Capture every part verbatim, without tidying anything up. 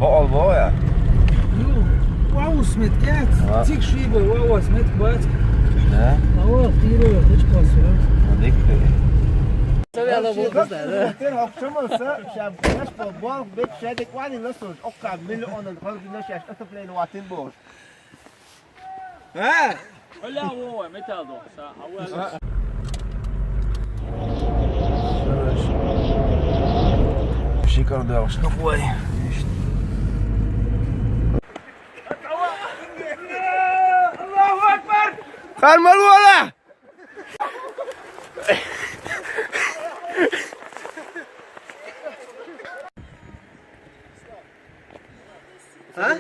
О, албо я? Ю, вау, сметкет. А. Цик шиба, вау, сметк бац. Да? А, вау, пиро, точка, всё. А, дикти. Тер хокчамалса, шаб, яш бол, бол, бек шадик вани ласуш. Окка миллионан халгина шаш, отопление ватин бош. А? Оля, Вова, металл дохса. Шикар да, что такое? Аллаху акбар! Хармал вала! А?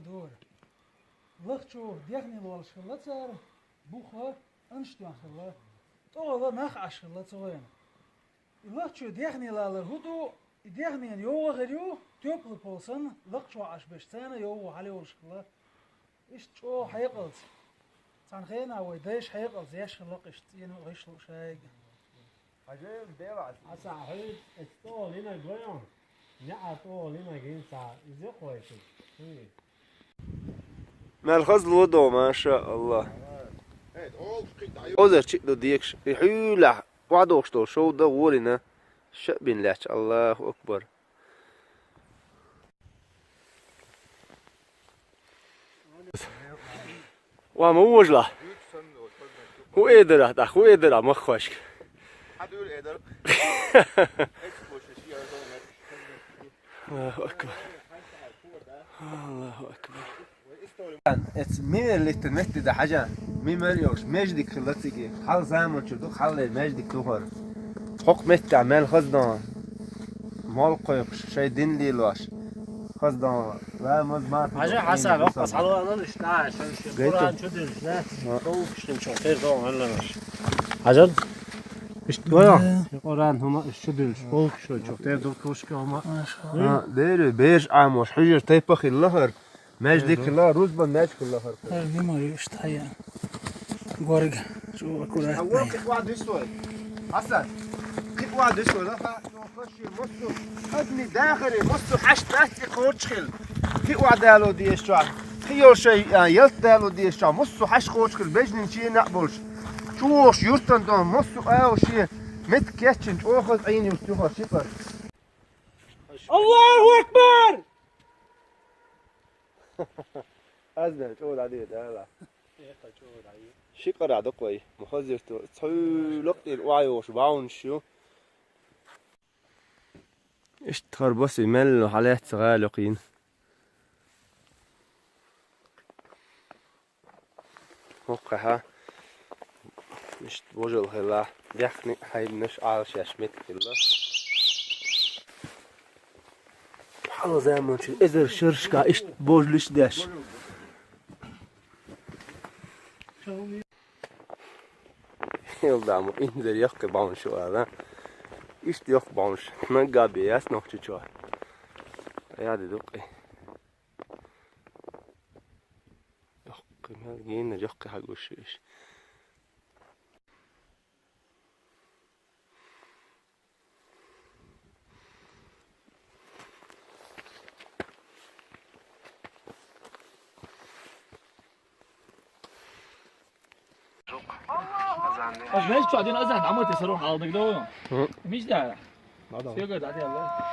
Дора. Лахчо дехне лолаш хилла цара, буха анштон хилла, тӀогӀала нах Ӏаш хилла ца вайна. И лахчо дехне лалар хӀу ду, и дехнена йовгӀа хир ю, тёплый пол санна, лахчо Ӏаш беш царна йовгӀа хьалйолаш хилла. Иштта чӀогӀа хьекъалца. Цхьан хенахь вай дайша хьекъалца еш хилла-кх иштта цӀено гӀишло шайга. Хьажа, бела аса. Аса хьуьйца эцу тӀогӀалина гойон, неӀа тӀогӀалина гин ца иза кхойчу. Хьуй. Мел хазло до, маша Аллах. Озар чиъ ду декаш. И хьуьлахь, вадохуш долу шов дан гӀорина. Ша бин лаьтташ, Аллаху акбар. Ва, ма вожла. ХӀу эдара, тӀаккха хӀу эдара махкашка. Аллаху акбар. Аллаху акбар. Эц мимер литтан метте да хьажа. Мимер йолуш, междик хилла циге. Хьал заманчур ду, хьалле междик тухар. ХӀокху метта мел хаза дан. Мол кхойкхуш, шайн дин лелош. Хаза дан. Ва маз ма Хьажа Хьасан, воккхас хьалвалан иштта, шан ши Гайту. Къуръан чу дуьллуш, да? Ма. Ковкуш хин чохь тера дан аьлла наш. Хьажа? Иштта гойо? Да. Къуръан хӀума иштта чу дуьллуш. Ковкуш хин чохь тера дан кошка хӀума. Маша. А, дери, беш Ӏамош, хьуьжар тайпа хилла хӀара. Маьждиг хилла, рузбан маьждиг хилла хӀара. Ар вима юшт хьаян. Горга. Шу аккуратно. Хьава кхиъ ван дуьсой. Хьасан. Кхиъ ван дуьсой, да, ха? Массо, хазни дахаре, массо хьаш дасти кхочхил. Кхиъ ван дало деш чохь. Кхи йолшай, а, ялт дало деш чохь. Массо хьаш кхочхил, бежнин чена а болуш. Чу вохуш юртан дон, массо а шен мет кеччин чӀохаз Ӏийна юрт юха шипар. Аллаху акбар! Аз бен чӀогӀа дӀадийр дала. Ши къара дукха вай, мухазирту, цхьуй лакъдийр охьайогӀуш баунаш ю. Иштта хӀара баси мелло хьалаьцна гӀала йокхийна. ХӀокхахьа иштта божал хилла, бехни хьайнаш Ӏалашеш меттиг хилла. Хьалха заманчу эзар шершка иштта божалиш деш. Илдаму инзар яккхи баунаш ю ала. Иштта яккхи баунаш. Нагга бе яц нохчу чо. Яди дукъи. Йоккхи мел генар йоккхи хьагуш иш. Аш меш чу дин азан, амма те сарон алдыг да вон. Хм. Миш да. Мадам. Сёга да, да, да.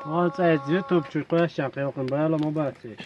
Вон цайт YouTube чу кхоьшан кхайокхун бала ма баци.